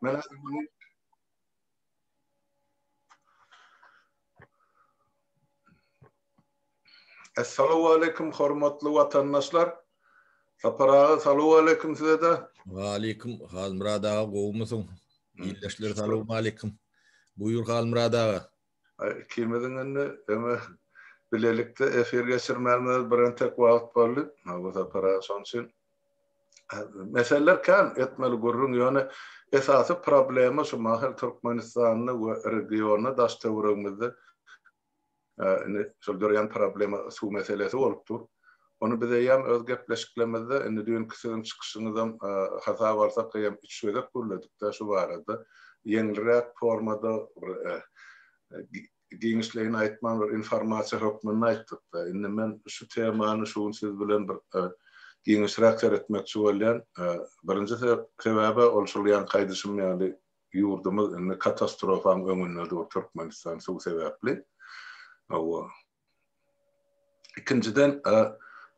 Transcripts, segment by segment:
Men häzir muny Essalawwaleýkim hormatly watandaşlar. Sapar aga salowaleýkim size-de. Waleýkim Halmyrat aga gowumysyň? Ildeşler salowmaleýkim. Buýur Halmyrat aga. Ikimiziň indi öňe bilelikde efir geçirmänimiz birentek wagt boldy. Bu Sapar aga şonuň üçin meseleler kän etmeli gürrüň ýöne esasy problema şu mahal Türkmenistanda we regionda daş töweregimizde Indi şol döreýän problema suw meselesi bolup dur. Ony biz eýýäm öz gepleşiklerimizde, indi düýnki siziň çykyşyňyzam hasaba alsak eýýäm üç gezek gürledik-dä şu barada. Ýeňilräk formada bir giňişleýin aýtman bir informasiýa hökmünde aýtdyk-da. Indi men şu temany şu gün siz bilen bir giňişräk seretmekçi bolýan. Birinji sebäbi ol şol ýaňky aýdyşym ýaly Ýurdumyz indi katastrofaň öňünde dur Türkmenistan suw sebäpli. Hawa. Ikinjiden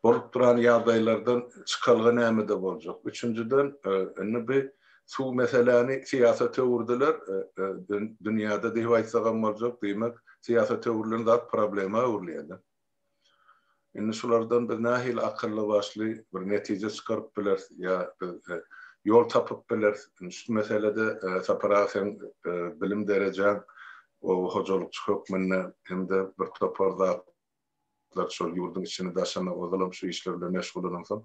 bolup duran ýagdaýlardan çykalga nämede boljak. Üçünjiden indi bi suw meseläni syýasata öwürdiler. Dünýäde diýip aýtsagam boljak. Diýmek syýasata öwrülen zat problema öwrülýär-de. Indi şulardan biz nähili akylly-başly bir netije çykaryp bileris ýa biz ýol tapyp bileris? Indi şu meselede Sapar aga seň bilim derejäň oba hojalykçy hökmünde hem-de bir topar zatlar şol ýurduň içini daşyny ozalam şu işler bilen meşgullanaňsoň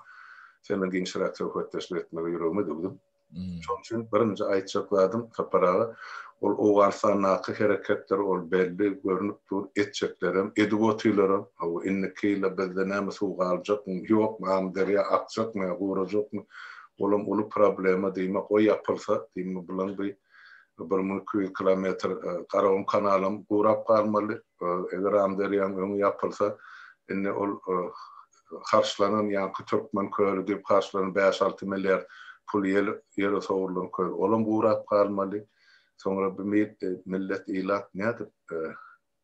senden giňişräk söhbetdeşlik etmegi ýüregime düwdüm. Şonuň üçin birinji aýtjak zadym, Sapar aga, ol Owganystandaky hereketler ol belli, görnüp dur, etjeklerem, edip otyrlaram. Hawa, indiki ýyla bizde näme suw galjakmy, ýokmy, Amyderýa akjakmy ýa gurajakmy, olam uly problema, diýmek, o ýapylsa, diýmek, bulaň bi 1200 kilometr Garagum kanalam gurap galmaly. Eger Amyderýaň öňi ýapylsa, indi ol harçlanan ýaňky türkmen köli diýip harçlanan bäş-alty milliard pul ýere sowrulan köl olam gurap galmaly. Soňra bu millet ilat nädip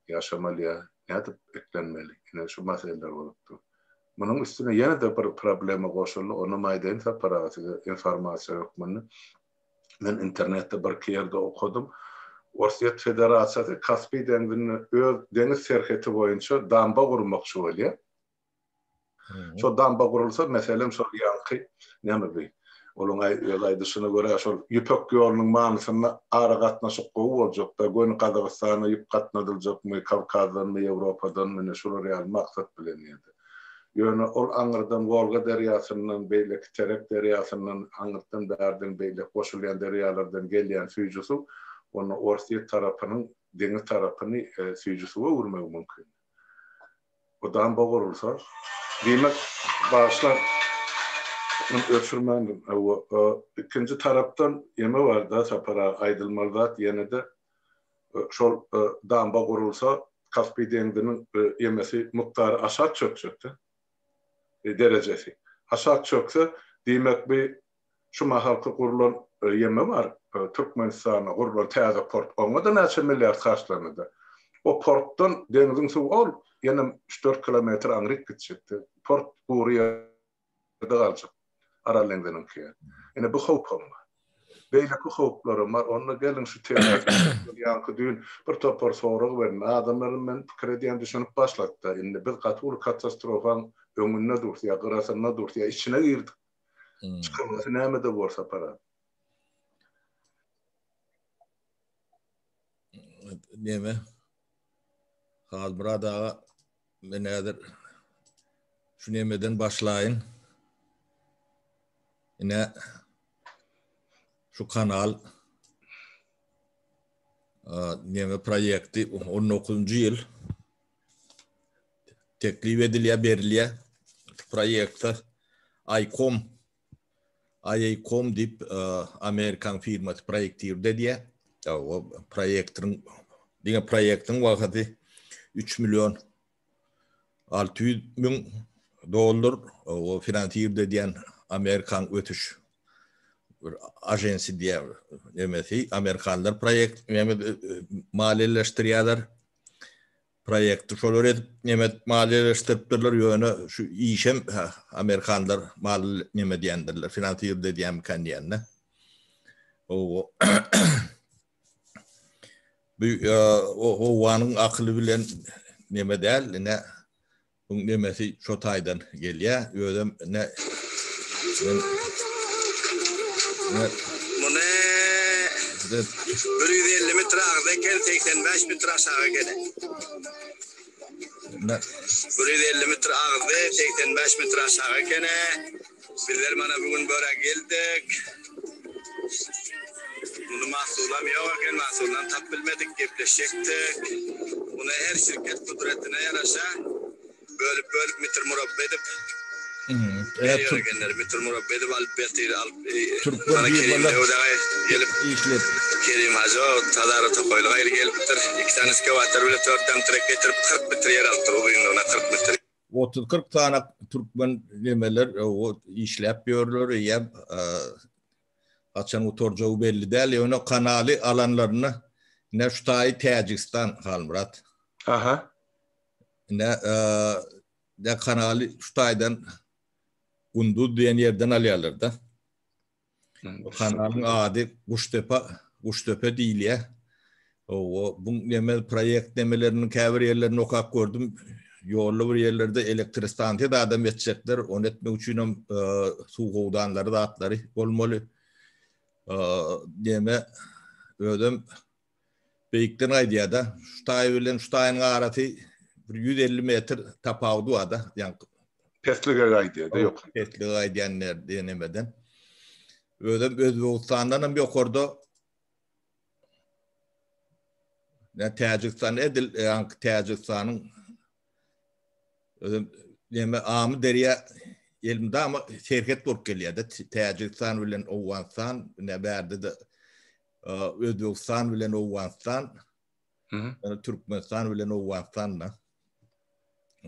ýaşamaly ýa nädip eklenmeli? Ine şu meseleler bolup dur. Munuň üstüne ýene-de bir problema goşuldy, onam aýdaýyn Sapar aga size informasiýa hökmünde. Men internetde birki ýerde okadym. Orsýet Federasiýasy Kaspi deňzinde öz deňiz serheti boýunça damba gurmakçy bolýar. Şo damba gurulsa, meselem, şol ýaňky näme bi, olaň öz aýdyşyna görä, şol Ýüpek ýolunyň manysynda aragatnaşyk gowy boljak-da, göni Gazagystana ýük gatnadyljakmy, Kawkazdanmy, Ýewropadanmy, ine şular ýaly maksat bilen ýa-da. Ýöne ol aňyrdan Wolga derýasyndan, beýleki Terek derýasyndan, aňyrdan bärden beýleki goşulýan derýalardan gelýän süýji suw onda Orsýet tarapynyň deňiz tarapyny süýji suwa öwürmegi mümkin. Bu damba gurulsa, diýmek, bagyşlaň, men öçürmändim. Hawa, ikinji tarapdan ýeme bar-da, Sapar aga, aýdylmaly zat ýene-de şol damba gurulsa, Kaspi deňziniň ýemesi mukdary aşak çökjek-de, derejesi. Aşak çökse, diýmek, bi Şu mahalky gurlan ýeme bar, Türkmenistanda gurlan täze port, oňa-da näçe milliard harçlandy-da. O portdan deňziň suwy ol ýenem üç-dört kilometr aňryk gitjekdi. Port gury ýerde galjak, Aral deňziniňki ýaly. Ine, bu howpam bar. Beýleki howplaram bar. Onda geliň şu tema ýaňky düýn bir topar sorag berdi. Adamlaram men pikir edýän düşünip başlady-da. Indi biz gaty uly katastrofaň öňünde durus ýa gyrasynda durus ýa içine girdik. Çykalgasy nämede bor Sapar aga? Neme? Halmyrat aga men häzir şu nemeden başlaýyn. Ine şu kanal neme proýekti 19-njy ýyl teklip edilýär, berilýär. Proýekte ICOM IACOM diýip Amerikan firmasy proýektirdi edýär. O proýektiň diňe proýektiň bahasy 3 million 600 müň dollar. O finansirdi edýän Amerikan ösüş bir agensi diýýär, nemesi amerikanlar proýekt maliýeleşdirýärler. Proýekti şolar edip neme edip maliýeleşdiripdirler, ýöne şu işem amerikanlar mal neme edýändirler, finansirde edýänmikan diýende. O bu howanyň akyly bilen neme däl, ine bu nemesi şo taýdan gelýär. Özem ne Muny 150 metr agza eken, 85 metr aşaga gele. 150 metr agzy, 85 metr aşaga ekeni. Bizler mana bu gün böre geldik. Muny mahsulam ýok eken, mahsuldan tap bilmedik, gepleşjekdik. Muny her şirket gudretyna ýaraşa bölüp-bölüp metr murabba edip berýär ekenler. Metr murabba edip alyp berdi, alyp Türkmen mana Kerim firmalar Döwdagy gelip işlet. Kerim Hajy Tazara tokaýly gaýry gelipdir. Iki sany eskawator bile dört dam trek getirip 40 metr ýer alypdyr, uzynlygyna 40 metr. 30-40 sany türkmen nemeler o işläp ýörler eýýäm haçan gutarjagy belli däl. Ýöne kanaly alanlaryna ine şu taýy Täjigistan Halmyrat. Aha. Ine de kanaly şu taýdan Gunduz diýen ýerden alýarlar da. Kanalyň ady Guştepe, Guştepe diýilýär. O bu neme proýekt nemeleriniň käbir ýerlerini okap gördüm. Ýolda bir ýerlerde elektrostansiýa da adam etjekler. Ony etmek üçin hem e, suw howdanlary zatlary bolmaly. E, neme özüm beýikden aýdýar-da, şu taý bilen şu taýyň arasy bir 150 metr tapawudy bar-da, ýaňky Peslige gaýdýar-da, ýok. Peslige gaýdýan nemeden. Özem Özbegistandan hem ýokarda Ne Täjigistan edil ýaňky Täjigistanyň özem neme Amy derýa elmydama serhet bolup gelýär-de Täjigistan bilen Owganystan, ne bärde-de Özbegistan bilen Owganystan, Türkmenistan bilen Owganystan da.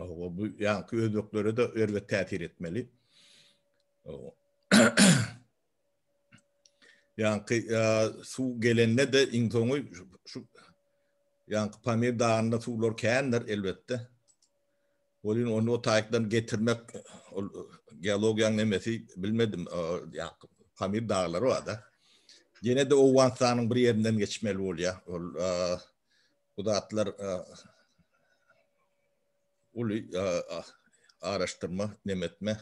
O bu ýaňky özbeklere de erbet täsir etmeli. Ýaňky suw gelende de iň soňy şu ýaňky Pamir dagynda suwlar kändir elbetde. Welin ony o taýykdan getirmek ol geologiýaň nemesi bilmedim. Ýaňky Pamir daglary bar-da. Ýene-de Owganystanyň bir ýerinden geçmeli bolýar. Ol bu zatlar uly araşdyrma, nemetme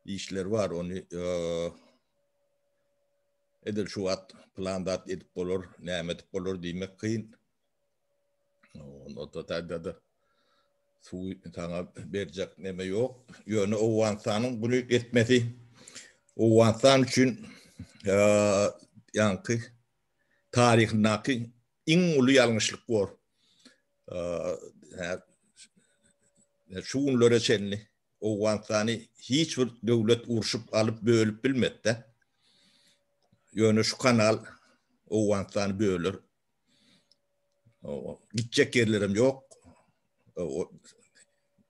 işleri bar. Ony edil şu wagt plan zat edip bolar, näme edip bolar diýmek kyn. Onda da suwy saňa berjek neme ýok. Ýöne Owganystanyň buny etmesi Owganystan üçin ýaňky taryhyndaky iň uly ýalňyşlyk bor. Şu günlere çenli Owganystany hiç bir döwlet urşup alyp bölüp bilmedi. Ýöne şu kanal Owganystany böler. Gitjek ýerlerem ýok.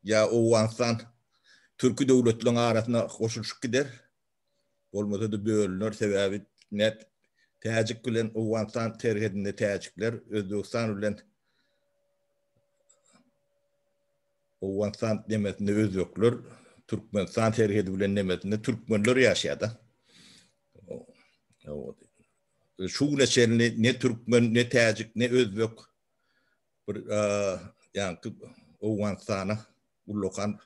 Ýa Owganystan türki döwletleriň arasyna goşulyşyp gider. Bolmasa-da bölüner. Sebäbi net Täjik bilen Owganystan serhedinde täjikler, Özbegistan bilen Owganystan nemesinde özbekler, Türkmenistan serhedi bilen nemesinde türkmenler ýaşaýar-da. Şu güne çenli ne türkmen, ne täjik, ne özbek bir ýaňky Owganystana ullakan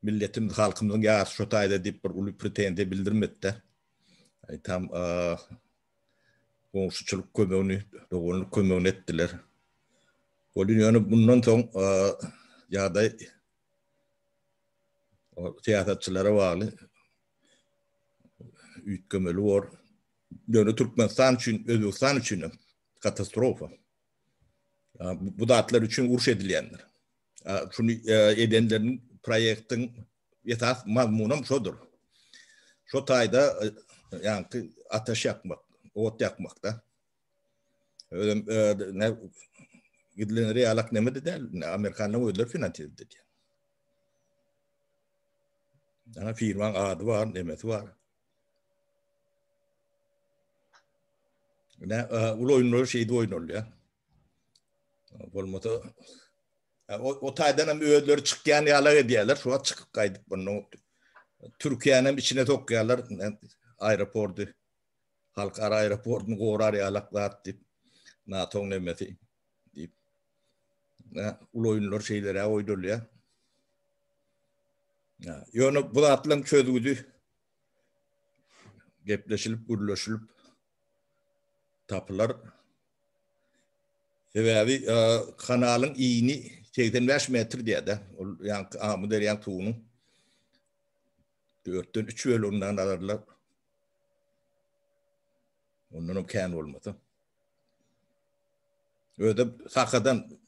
milletimiz, halkymyzyň ýarysy şo taýda diýip bir uly pretenziýa bildirmedi-de. Tam goňşuçylyk kömegini, doganlyk kömegini etdiler. Ol ýöne bundan soň ýagdaý syýasatçylara bagly üýtgemeli bor. Ýöne Türkmenistan üçin, Özbegistan üçin hem katastrofa. Bu zatlar üçin uruş edilýändir. Şuny edenleriniň proýektiň esas mazmunam şodur. Şo taýda ýaňky ataş ýakmak, ot ýakmakda. Özem ne gidilen realak neme de däl, Amerikanlaryň özleri finansir edýär. Ana firmaň ady bar, nemesi bar. Ne uly oýunlar şeýdip oýnalýar. Bolmasa o, o taýdan hem özleri çykýan ýalak edýärler. Şu wagt çykyp gaýdyp bunu Türkiýäni hem içine sokýarlar. Aeroporty. Halkara aeroportyny gorar ýalak zat diýip, NATO-nyň nemesi diýip. Uly oýunlar şeýleräk oýnalýar. Ýöne bu zatlaryň çözgüdi gepleşilip, gürleşilip tapylar. Sebäbi kanalyň ini 85 metr diýýär-de. Ol ýaňky Amyderýaň suwunyň dörtden üç böleginden alarlar. Ondan hem kän bolmasa. Özem Sakadan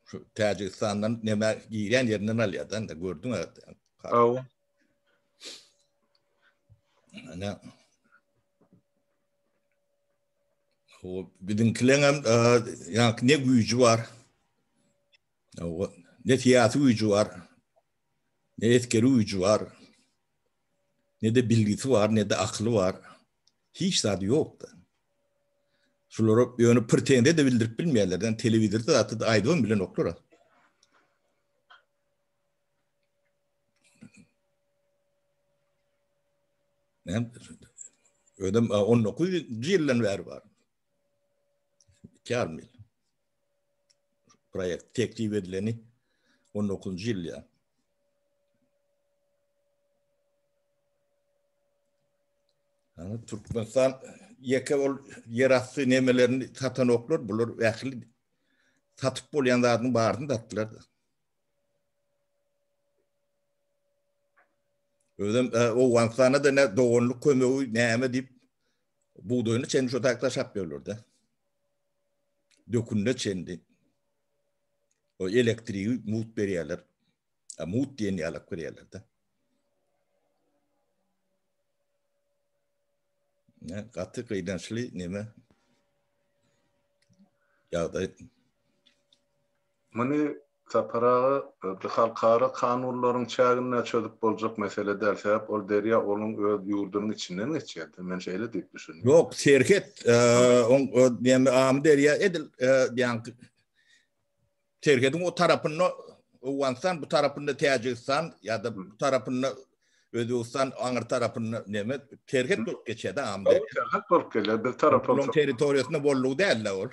şu Täjigistandan näme girýän ýerinden alýar-da, indi gördüň Hawa. Ana. O biziňkileň hem ýa ne güýji bar. O ne syýasy güýji bar. Ne esgeri güýji bar. Ne-de bilgisi bar, ne-de akyly bar. Hiç zady ýok-da. Şulara ýöne pretenziýa-da bildirip bilmeýärler. Yani telewizorda zatda aýdybam bilenoklar. Näme? Özem 19 ýyldan bäri bar. 2,5 ýyl. Proýekt teklip edileni 19 ýyl ýa. Ýani Türkmenistan ýeke ol ýerasty nemelerini satanoklar, bular ähli satyp bolýan zadyň baryny satdylar. Özem e, Owganystana da ne doganlyk kömegi näme diýip bugdaýyny çenli şo taýda şap ýörler-de. Dökünde çenli. O elektrigi mugt berýärler. A mugt diýen ýalak berýärler-de. Ne gaty gynançly neme ýagdaý. Muny Sapar aga halkara kanunlaryň çäginde çözüp boljak mesele däl, sebäp ol derýa onuň öz ýurdunyň içinden geçýär-de, men şeýle diýip düşünýän. Ýok, serhet, oň näme Amyderýa edil ýaňky serhediň o tarapynda Owganystan, bu tarapynda Täjigistan ýa-da bu tarapynda Özbegistan, aňyr tarapynda näme serhet bolup geçýär-de Amyderýa. Serhet bolup gelýär, bir tarapy. Onuň territoriýasynda boldugy däl-de ol.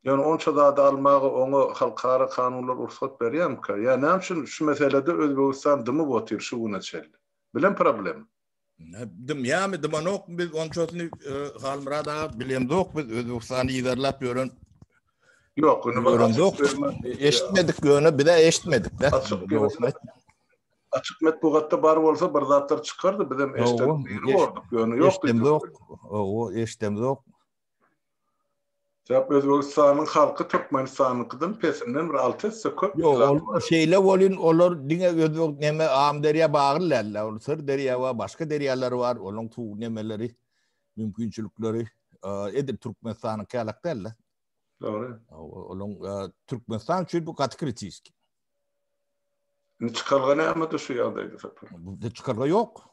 Ýöne onça zady almaga oňa halkara kanunlar rugsat berýärmikä? Ýa näme üçin şu meselede Özbegistan dymyp otyr şu güne çenli? Bilen problem. Dymýarmy, dymanokmy biz onçasyny Halmyrat aga bilemzok biz Özbegistany yzarlap ýören. Ýok, indi göremzok. Eşitmedik ýöne bize eşitmedik de. Açyk metbugatda bar bolsa bir zatlar çykardy bizem eşitdik biri borduk ýöne ýok. Eşidemzok. Owo, eşidemzok. Sebäp Özbegistanyň halky Türkmenistanyňkydan pesinden bir 6 esse köp. Ýok, ol şeýle bolyn, olar diňe Özbek neme Amyderýa bagly däldi. Ol Syrderýa bar, başga derýalar bar, olaryň suw nemeleri, mümkinçilikleri edil Türkmenistanyňky ýalak däldi. Dogry. Olaryň Türkmenistan üçin bu gaty kritiski. Indi çykalga nämede şu ýagdaýda Sapar? Bu çykalga ýok.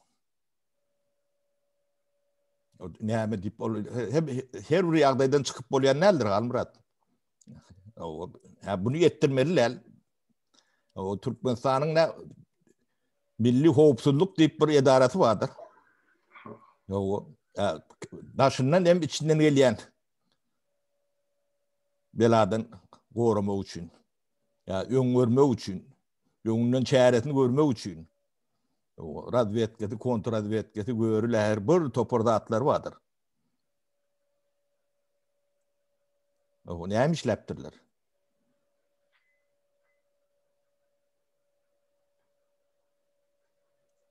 Näme diýip ol hem her bir ýagdaýdan çykyp bolýan däldir Halmyrat. O ha bunu etdirmeli däl. O Türkmenistanyň ne milli howpsuzlyk diýip bir edarasy bardyr. O daşyndan hem içinden gelýän beladan goramak üçin. Ýa öň görmek üçin, öňünden çäresini görmek üçin. Razwedkasy, kontrrazwedkasy, göri läher bir topar zatlar bardyr. O näme işläpdirler?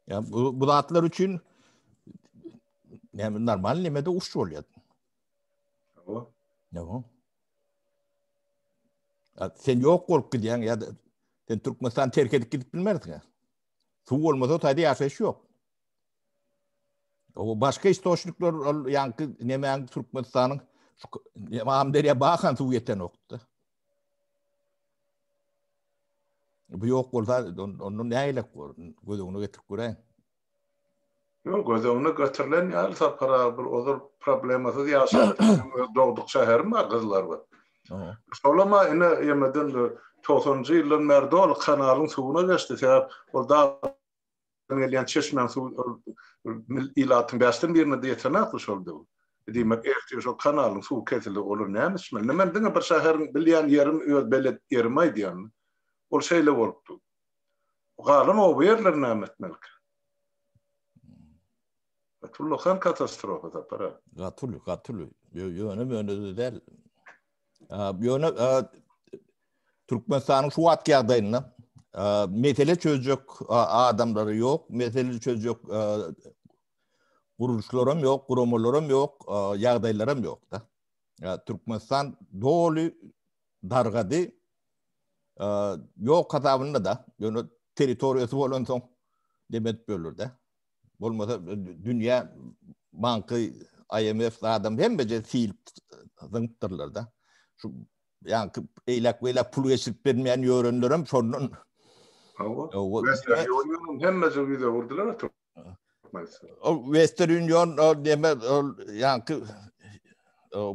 Ya bu, bu zatlar üçin näme normal nemede uç bolýar. Hawa. Ýa. Sen ýok bolup gidýäň ýa-da sen Türkmenistan terk edip gidip bilmersiň. Suw bolmasa o taýda ýaşaýyş ýok. O başga istoçnikler ol ýaňky nemäň Türkmenistanyň şu Amyderýa bakan suw ýetenokdy. Bu ýok bolsa ondan nägilek bor? Göz öňüne getirip göräýiň. Ýok, göz öňüne getirilen ýaly Sapar aga bir ozal problemasyz ýaşapdyr. Meň öz dogduk şäherim bar Gyzylarbat. Şolam-a ine ýemeden togsanynjy ýyldan bäri doly kanalyň suwuna geçdi. Sebäp ol dag. gelýän çeşmäň suwy ilatyň bäşden birine-de ýetenokdy şol döwür. Diýmek, ertir şol kanalyň suwy kesildi, olar näme içmeli? Indi men diňe bir şäheriň bilýän ýerim, öz belet ýerimi aýdýan. Ol şeýle bolupdy. Galan oba ýerleri näme etmelikä? Gaty ullakan katastrofa Sapar aga. Gaty uly, gaty uly. Ýöne möne-de däl. Ýöne Türkmenistanyň şu wagtky ýagdaýynda mesele çözjek adamlary ýok, mesele çözjek gurluşlaram ýok, guramalaram ýok, ýagdaýlaram ýok-da. Türkmenistan doly dargady. Ýok hasabynda-da, ýöne territoriýasy bolansoň demet bölür-de. Bolmasa dünýä banky, IMF zadam hemmeje silip zyňypdyrlar-da. Şu ýaňky eýläk-beýläk pul geçirip bermeýän ýörenlerem şondan. Hawa. Western Union hemmeje ýüze urdular Türkmenistan. O Western Union o neme ol ýaňky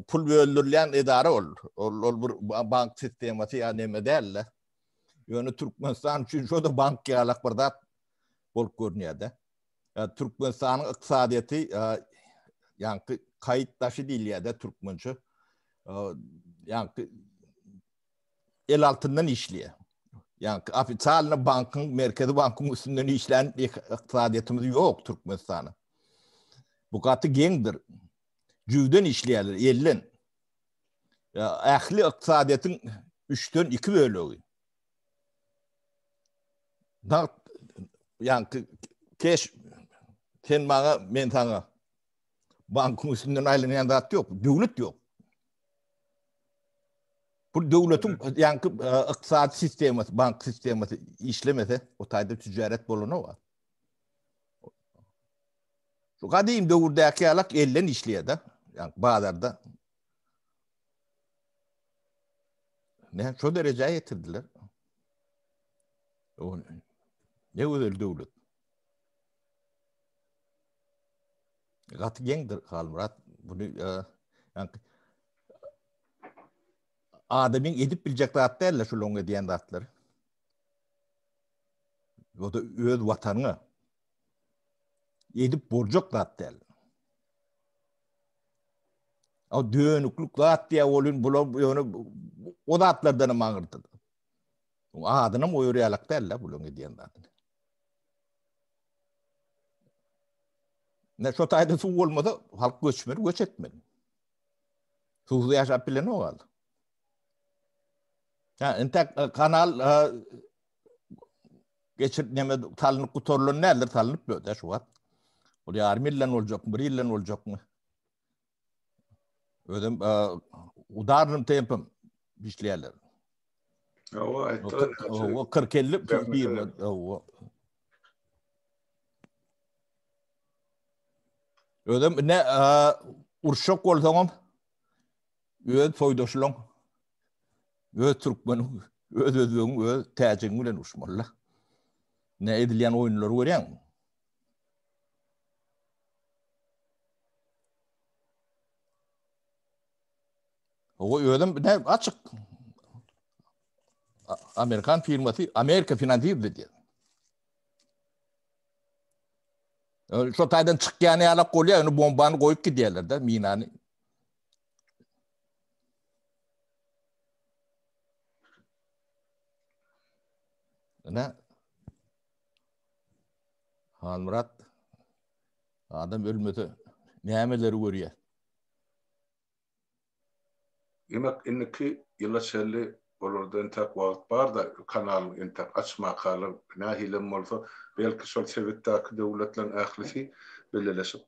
pul böldürilýän edara ol. Ol ol bir bank sistemasy ýa neme däl-de. Ýöne Türkmenistan üçin şo-da bank ýalak bir zat bolup görünýär-de. Türkmenistanyň ykdysadyýeti ýaňky kaýyt daşy diýilýär-de türkmençe. Ýaňky el altyndan işleýär. Ýaňky ofitsialny bankyň, merkezi bankyň üstünden işlän ykdysadyýetimiz ýok Türkmenistanyň. Bu gaty geňdir. Jüwden işleýärler, elden. Ähli ykdysadyýetiň üçden iki bölegi. Nagt ýaňky keş sen maňa men saňa bankyň üstünden aýlanýan zat ýok, döwlet ýok. Bu döwletiň ýaňky e, ykdysady sistemasy, bank sistemasy işlemese, o taýda ticaret bolanok. Şu gadym döwürdäki ýalak elden işleýär-de, ýaňky bazarda. Ne şo derejä ýetirdiler. O ne gözel döwlet. Gaty geňdir Halmyrat. Bunu e, yani, adamyň edip biljek zat däl-de şularyň edýän zatlary. O da öz watanyňa edip boljak zat däl. O dönüklük zat diýä bolun bular ýöne o zatlardan hem aňyrda. Adyny hem oýur ýalak däl-de bularyň edýän zadyny. Ne şo taýda suw bolmasa halk göçmeli, göç etmeli. Suwsuz ýaşap bilenok al. Ha, entek e, kanal e, geçir neme salynyp gutarylan däldir, salynyp böde şu wagt. Ol ýarym ýyldan boljakmy, bir ýyldan boljakmy? Özüm e, udarnym tempim işleýärler. Hawa, aýtdylar. Hawa, 40-50 firma, hawa. Özüm ne urşak bolsaňam öz soýdaşlaň, öz türkmeniň, öz özbegiň, öz täjigiň bilen uruşmaly. Ne edilýän oýunlary görýäňmi? O özüm ne açyk. Amerikan firmasy Amerika finansir edýär. Şo taýdan çykýan ýalak bolýar, ýöne bombany goýup gidýärler-de, minany. Ine Halmyrat adam ölmese nämeleri görýär? Diýmek, indiki ýyla çenli olarda entäk wagt bar-da, kanalyň entäk açmakalar, nähilem bolsa, belki şol sebitdäki döwletleriň ählisi bileleşip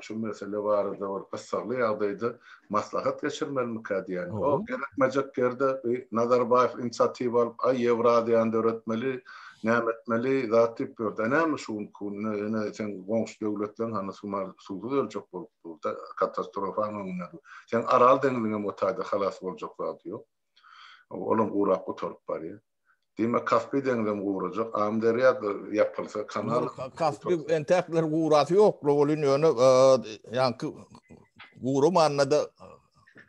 şu mesele barada bir gyssagly ýagdaýda maslahat geçirmelimikä diýýän. O gerekmejek ýerde bir Nazarbaýew inisiatiwa alyp, aý Ýewraziýany döretmeli, näme etmeli, zat diýip ýördi. A näme şu günki günde ýene seň goňşy döwletleň hany suwsuz öljek bolup dur-da, katastrofanyň öňünde dur. Seň Aral deňziňem o taýda halas boljak zady ýok. Olam gurap gutaryp barýar. Diýmek, Kaspi deňzem gurajak, Amyderýa ýapylsa, kanal. Kaspi entäkler gurasy ýok, welin ýöne ýaňky guramanda-da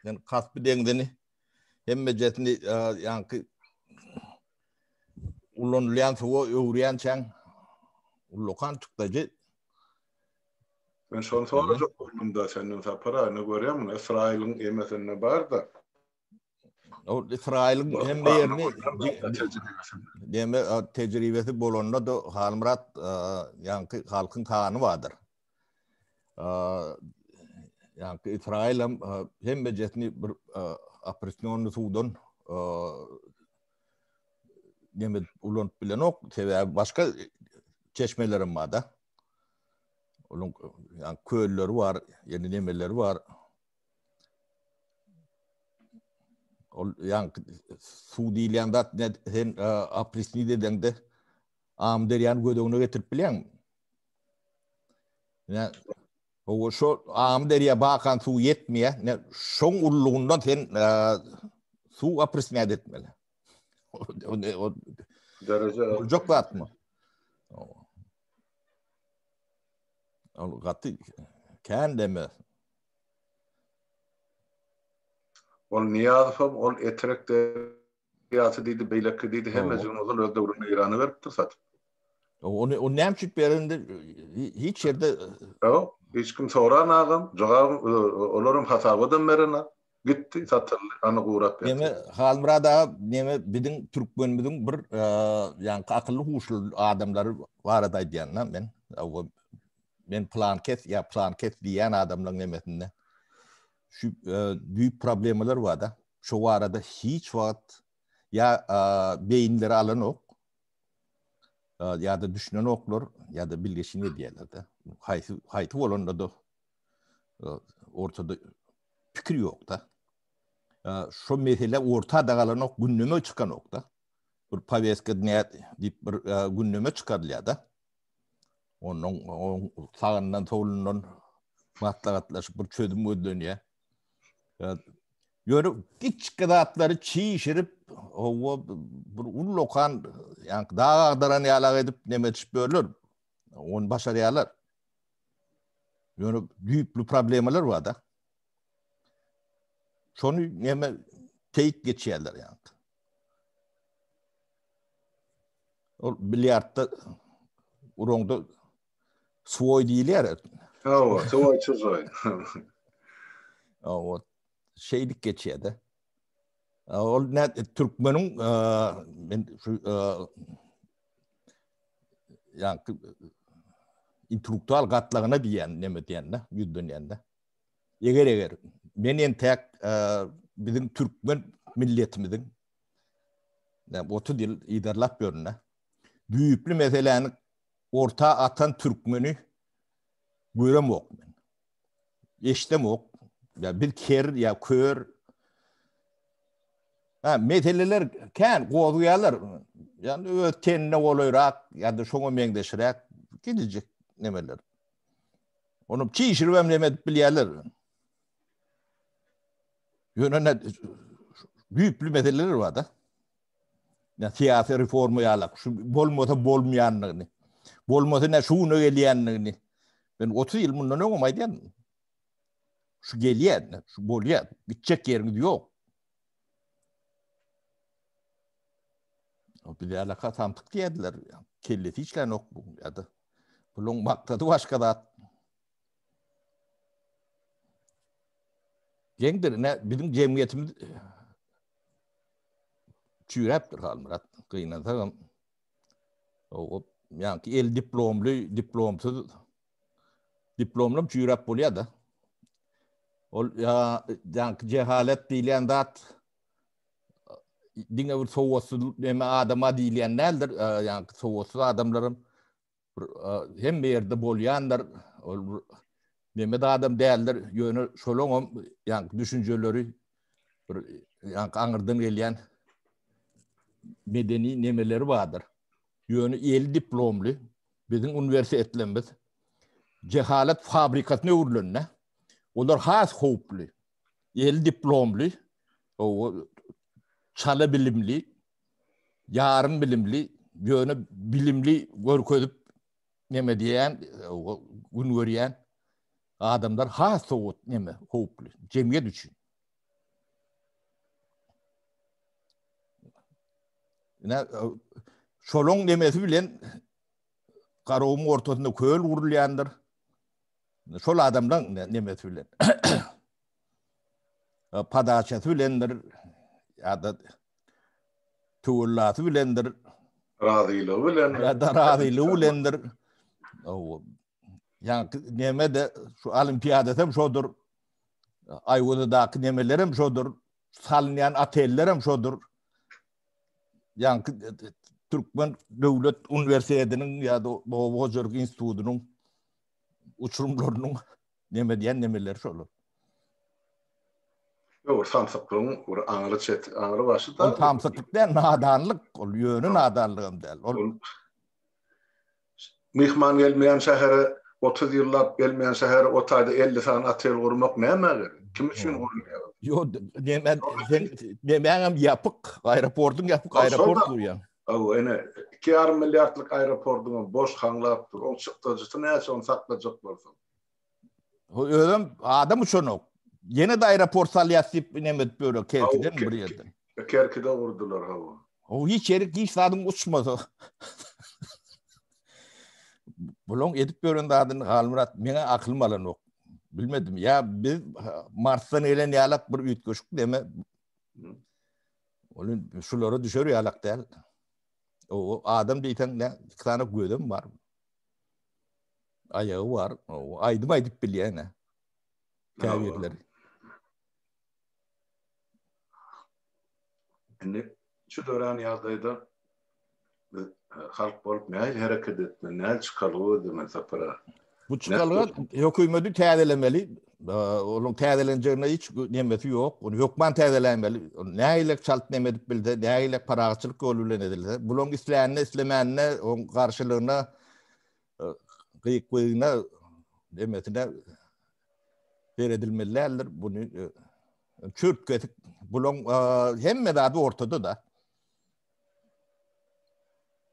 men Kaspi deňzini hemmejesini ýaňky ulanylýan suwa öwürýänçäň. Ullakan çykdajy. Men şony sorajak boldum-da senden Sapar aga, ine görýäňmi, Ysraýylyň emesinde bar-da. Ol Ysraýylyň hemme ýerini deme tejribesi bolanda da Halmyrat ýaňky halkyň sany bardyr. Ýaňky Ysraýyl hem hemmejesini bir opressionny suwdan neme ulanyp bilenok, sebäbi başga çeşmelerem bar-da. Onuň ýaňky kölleri bar, ýene nemeleri bar. Ol ýaňky suw diýilýän zat ne sen oprisnit edeňde Amyderýany göz öňüne getirip bilýäňmi? Ne o şo Amyderýa bakan suw ýetmeýär. Ne şoň ullugyndan sen suw oprisnit etmeli. O dereje boljak zatmy? Ol gaty kän deme. Ol Nyýazowam ol Etrek derýasy diýdi, beýleki diýdi, hemmejigini ozal öz döwründe Eýrana beripdir satyp. Ony ony näme üçin berende hiç ýerde Ýok, hiç kim soranagam, jogabam olaram hasabatam berenak. Gitdi, satyldy, ana gurap ýatyr. Neme Halmyrat aga, neme biziň türkmenimiziň bir ýaňky akylly huşly adamlary barada aýdýan-da men. Men plan kes ýa plan kes diýýän adamlaryň nemesinde şu düýp problemalar bar-da. Şo barada hiç wagt ýa beýinleri alanok ýa-da düşünenoklar ýa-da bilgeşin edýärler-de. Haýsy haýsy bolanda-da ortada pikir ýok-da. Şo mesele orta-da galanok, gündeme çykanok-da. Bir poweska dnýa diýip bir gündeme çykarylýar-da. Onuň sagyndan solundan maslahatlaşyp bir çözüm gözlenýär. Ýöne kiçki zatlary çişirip, hawa bir ullakan, ýa dag agdaran ýalak edip neme etişip börler. Ony başarýarlar. Ýöne düýpli problemalar bar-da. Şony neme teýik geçýärler ýa. Ol bilýardda uraňda swoý diýilýär. Hawa, swoý çujoý. Hawa, şeýdip geçýär-de. Ol ne türkmeniň men şu ýa intellektual gatlagyna diýen neme diýende, ýüzlenýände. Eger eger men entäk biziň türkmen milletimiziň 30 ýyl yzarlap ýörün-de. Düýpli meseläni orta atan türkmeni göremok men. Eşdemok. Ýa biz ker ýa kör. Ha, meseleler kän gozgaýarlar. Ýani öz tenine golaýrak ýa-da şoňa meňzeşräk gidijek nemeler. Onu çişirip hem neme edip bilýärler. Ýöne ne düýpli meseleler bar da. Ya syýasy reforma ýalak, şu bolmasa bolmaýandygyny, bolmasa ne şu güne gelýändigini. Men 30 ýyl mundan öňem aýdýan. Şu gelýär, şu bolýar. Gitjek ýeriňiz ýok. O bize alaka samsyk diýerdiler. Kellesi işlänok bu ýa-da. Buluň maksady başga zat. Geňdir, ne biziň jemgyýetimiz çüýräpdir Halmyrat. Gynansagam o ýaňky el diplomly, diplomsyz diplomlam çüýräp bolýar-da. Ol ýa ýaňky jehalet diýilýän zat diňe bir sowatsyz neme adama diýilýän däldir. Ýaňky sowatsyz adamlaram bir hemme ýerde bolýandyr. Ol bir neme adam däldir. Ýöne şolaňam ýaňky düşünjeleri bir ýaňky aňyrdan gelýän medeni nemeleri bardyr. Ýöne eli diplomly biziň uniwersitetlerimiz jehalet fabrikasyna öwrülende olar has howply. Eli diplomly, çala bilimli, ýarym bilimli, ýöne bilimli görkezip neme diýýän, gün görýän adamlar has sowat neme howply jemgyýet üçin. Ine şolaň nemesi bilen. Garagumuň ortasynda köl gurulýandyr. Şol adamlaň nemesi bilen. Padaçasy bilendir ýa-da töwellasy bilendir. Razylygy bilendir. Ýa-da razylygy bilendir. Ýa neme-de şu olimpiadasy hem şodur. Aýwazadaky nemeler hem şodur. Salynýan oteller hem şodur. Ýaňky Türkmen döwlet uniwersitetiniň ýa-da oba hojalyk institutynyň uçurymlarynyň neme diýen nemeleri şolar. Ýok, samsyklygyň bir aňry çet, aňry başy da. Ol samsyklyk däl, nadanlyk. Ol ýöne nadanlygam däl. Ol Myhman gelmeýän şähere, 30 ýyllap gelmeýän şähere o taýda 50 sany otel gurmak nämä gerek? Kim üçin gurulýar? Ýok, näme sen nämäňem ýapyk, aeroportyň ýapyk, aeroport gurýaň. Hawa, ene 2,5 milliardlyk aeroportyňam boş haňlap dur. Oň çykdajysy näçe ony saklajak bolsaň? Özem adam uçanok. Ýene-de aeroport salýas diýip neme edip ýörler Kerkiden bir ýerden. Kerkide gurdular hawa. O hiç ýeri hiç zadyň uçmasa. Bulaň edip ýören zadyny Halmyrat meňe akylym alanok. Bilmedim. Ýa biz Marsdan gelen ýalak bir üýtgeşik deme. Ol şulara düşer ýalak däl. O adam diýseň ne iki sany gözüm bar. Aýagy bar. Aýdym aýdyp bilýän. Käbirleri. Indi şu dörän ýagdaýda biz e, halk bolup nähili hereket etmeli, nähili çykalga gözlemeli Sapar Bu çykalga hökümeti täzelemeli. Onuň täzelenjegine hiç nemesi ýok. Ony hökman täzeläýmeli. Nähili çalt neme edip bilse, nähili parahatçylyk ýoly bilen edilse, bulaň islänine, islemänine, oň garşylygyna, gyýyklygyna nemesine seredilmeli däldir. Buny çürt kesik bulaň hemme zady ortada-da.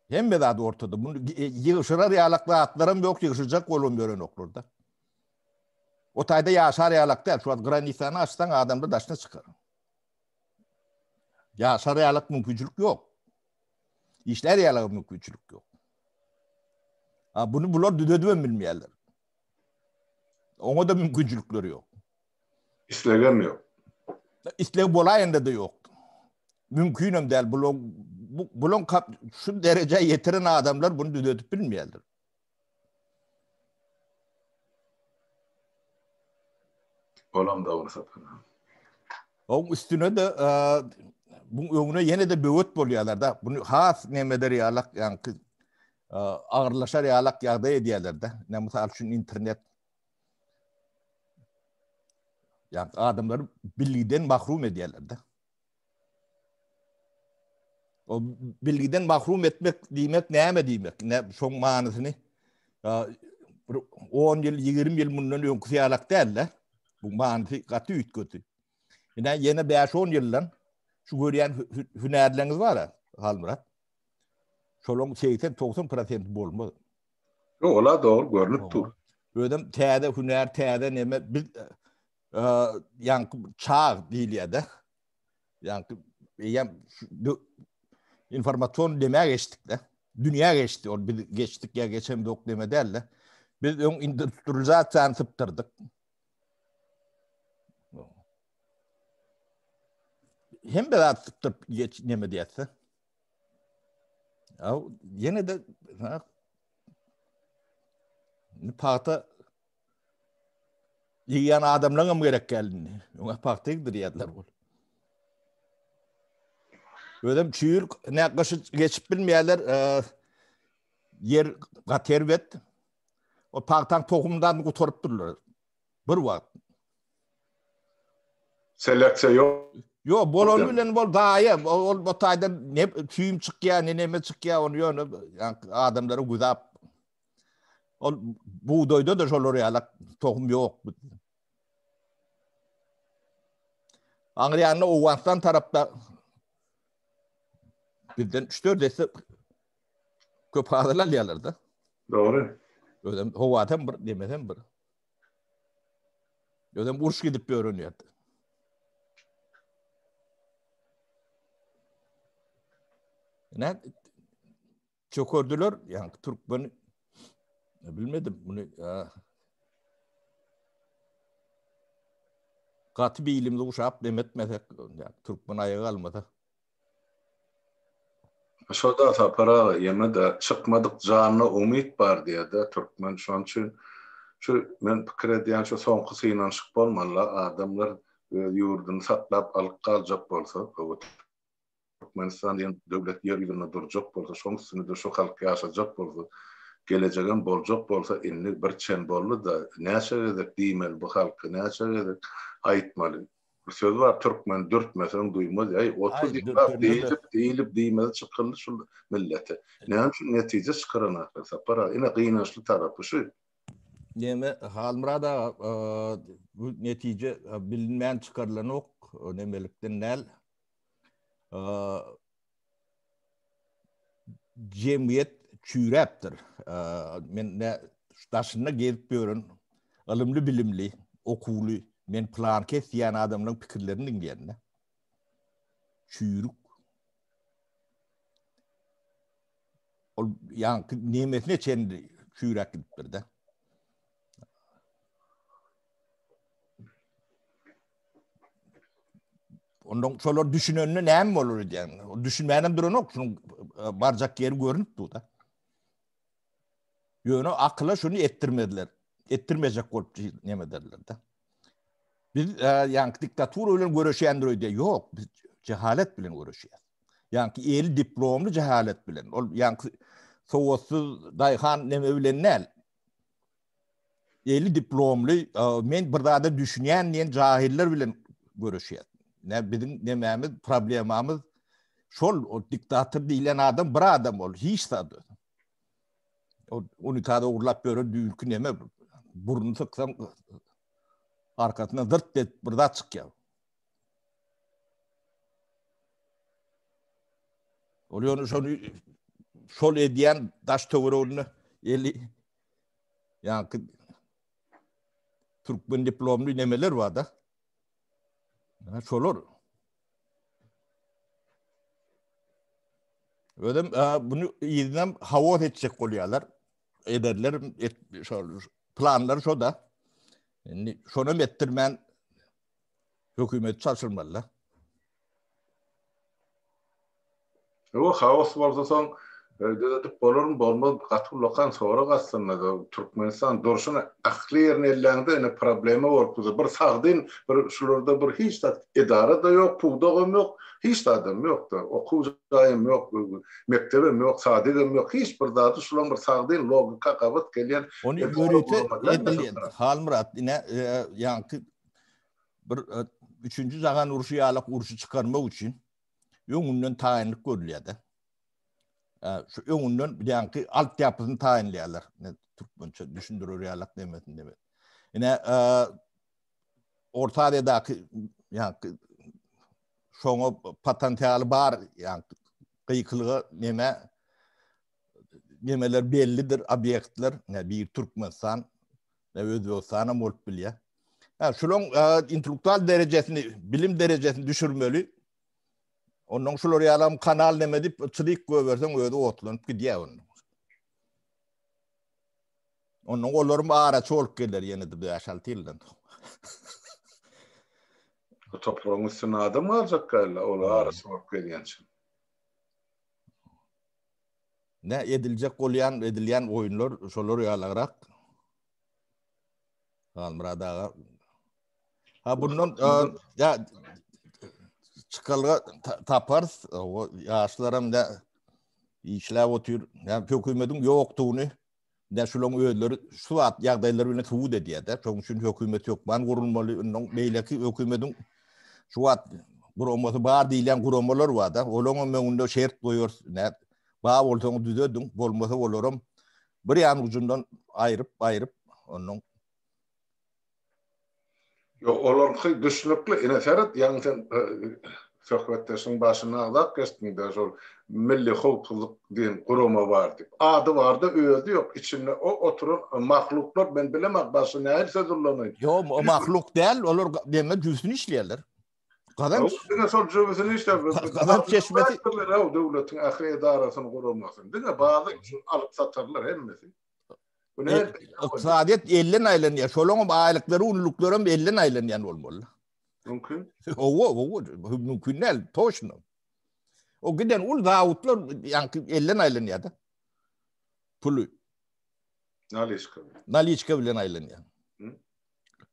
Hemme zat ortada. Bunu ýygşyrar ýalak zatlaram ýok, ýygşyrjak bolubam ýörenoklar-da. O taýda ýaşar ýalak däl. Şu wagt granisany açsaň adamlar daşyna çykar. Ýaşar ýalak mümkinçilik ýok. Işlär ýalak mümkinçilik ýok. Ha bunu bular düzedibem bilmeýärler. Oňa da mümkinçilikleri ýok. Islegem ýok. Isleg bolaýanda-da ýok. Mümkinem däl. Bulan bulan şu derejä ýetiren adamlar bunu düzedip bilmeýärler. Olam dogry Sapar. Oň üstüne de bu öňüne ýene-de böwet bolýarlar da. Bunu has nemeder ýalak, ýaňky agyrlaşar ýalak ýagdaý edýärler da. Ne mysal üçin internet Ýa adamlary bilgiden mahrum edýärler-de. O bilgiden mahrum etmek diýmek näme diýmek? Ne şoň manysyny bir 10 ýyl, 20 ýyl mundan öňküsi ýalak däl-de. Bu manysy gaty üýtgedi. Ine ýene 5-10 ýyldan şu görýän hünärleriňiz bar-a, Halmyrat. Şolaryň 80-90 prosenti bolmaz. Ýok, ola dogry görnüp dur. Özem täze hünär, täze neme biz ýaňky çag diýilýär-de. Ýaňky eýýäm informasion demä geçdik-de. Dünýä geçdi, ol biz geçdik ýa geçemzok deme däl-de. Biz öň industrializasiýany sypdyrdyk. Hemme zat sypdyryp geç neme diýýärse. Ya ýene de pagta ýygýan adamlaryň hem gerek geldi indi. Öňe pagta ýygdyrýarlar ol. Özem çüýr ne gyşy geçip bilmeýärler. Ýer gaty erbet. O pagtaň tohumdan gutaryp durlar. Bir wagt. Seleksiýa ýok. Ýok, bolany bilen bol daýy. Ol bu taýdan ne tüýüm çykýar, ne neme çykýar, ony ýöne adamlara güzap. Ol bugdaýda da şolar ýalak tohum ýok. Aňry ýanda Owganystan tarapda bizden 3-4 esse köp hasyl alýarlar-da. Dogry. Özem howasam bir, nemesem bir. Özem uruş gidip ýören ýerde. Ne çökerdiler, ýa türkmen. Bilmedim muny. Gaty bilimizi guşap demetmesek, türkmen aýaga galmasa. Şoda Sapar aga ýene-de çykmadyk janda umyt bar diýýär-de türkmen şonuň üçin şu men pikir edýän şu soňky synanyşyk bolmaly adamlar öz ýurduny saklap alyp galjak bolsa Türkmenistan diýen döwlet ýer ýüzünde durjak bolsa şoň üstünde-de şu halk ýaşajak bolsa gelejegem boljak bolsa indi bir çen boldy-da näçe gezek diýmeli bu halka näçe gezek aýtmaly Bir söz bar türkmen dürtmeseň duýmaz ýaý 30 ýyllap diýilip diýilip diýmezi çykyldy şul millete. Näme üçin netije çykaranaklar Sapar aga ine gynançly tarapy şu. Neme Halmyrat aga bu netije bilinmän çykarylanok nemelikden däl. Jemgyýet çüýräpdir. Men ne daşynda gezip ýören ylymly bilimli, okuwly, men plan kes diýen adamlaryň pikirlerini diňleýän. Çüýrük. Ol ýaňky nemesine çenli çüýräp gidipdir-de. Ondan şolar düşünende näme bolar diýen. Düşünmänem duranok, şunuň e, barjak ýeri görünip dur-da. Ýöne akyla şuny etdirmediler. Etdirmejek bolup näme ederler-de. Biz e, ýaňky diktatura bilen göreşýändir öýdýär. Ýok, biz cehalet bilen göreşýäs. Ýaňky eli diplomly cehalet bilen. Ol ýaňky sowatsyz daýhan neme bilen däl. Eli diplomly, men bir zada düşünýän diýen jahiller bilen göreşýär. Ne biziň nemämiz, problemamyz şol o diktator diýlen adam bir adam ol, hiç zat. O unitaz ogurlap ýören düýnki neme burnuny syksaň arkasyndan zyrt edip bir zat çykýar. Ol ýöne şony şol edýän daş töwereginde eli Ýaňky türkmen diplomly nemeler bar da. Şolar. Özem bunu yzynam haos etjek bolýarlar. Ederler et, şol planlar şo da. Indi şonam etdirmän hökümet çalşyrmaly. Ýok, haos bolsa soň düzedip bolarmy, bolmaz gaty ullakan sorag aslynda. Türkmenistan durşuna ähli ýerini elläňde ine problema bolup dur. Bir sagdyn bir şularda bir hiç zat edara-da ýok, pudagam ýok, hiç zadam ýok-da. Okuw jaýam ýok, mekdebem ýok, sadigem ýok, hiç bir zady şulaň bir sagdyn logika gabat gelýän Ony ýörite edilýän Halmyrat ine ýaňky bir üçünji jahan urşy ýalak urşy çykarmak üçin öňünden taýynlyk görülýär-de. Şu öňünden ýaňky altyapysyny taýynlaýarlar. Ne türkmençe düşündirer ýalak demesin diýip. Ine Orta Aziýadaky ýaňky şoňa potensialy bar ýaňky gykylyga neme nemeler bellidir obýektler. Ne bir Türkmenistan, ne Özbegistan hem bolup bilýär. Ha, şulaň intellektual derejesini, bilim derejesini düşürmeli. Ondan şular ýalam kanal neme diýip çylyk goýberseň özi otlanyp gidýär ondan. Ondan olaryň araçy bolup geler ýene-de 5-6 ýyldan. Bu topragyň üstünde adam galjak gälla, ol araçy bolup gelýänçä. Ne ediljek bolýan, edilýän oýunlar şolar ýalagrak. Halmyrat aga. Ha bundan ya çykalga taparys. O ýaşlaram da işläp otyr. Ya hökümetiň ýokdugyny da şularyň özleri şu wagt ýagdaýlar bilen subut edýär-de. Şonuň üçin hökümet hökman gurulmaly. Ondan beýleki hökümetiň şu wagt guramasy bar diýilýän guramalar bar-da. Olaryň hem öňünde şert goýarys. Nä bar bolsaňyz düzediň, bolmasa olaram Bir ýan ujundan aýryp aýryp ondan Ýok, olaryňky düşnükli. Ine seret, ýaňy sen söhbetdeşiň başynda agzap geçdiň-de, şol Milli howpsuzlyk diýen gurama bar diýip. Ady bar-da, özi ýok. Içinde o oturan mahluklar, men bilemok, başga nähili söz ulanaýyn. Ýok, o mahluk däl, olar deme jübüsini işleýärler. Gazanç. Diňe şol jübüsini işläp, gazanç çeşmesi. Döwletiň ähli edarasyny guramasyny. Diňe bazy alyp satarlar hemmesi. Bu ne? Ykdysadyýet elden aýlanýar. Şolaň aýlyklary, ululyklary hem elden aýlanýan bolmaly. Mümkin. Owa, owa, mümkin däl, toşno. O giden ul zawutlar ýaňky elden aýlanýar da. Puly. Naliçka. Naliçka bilen aýlanýar.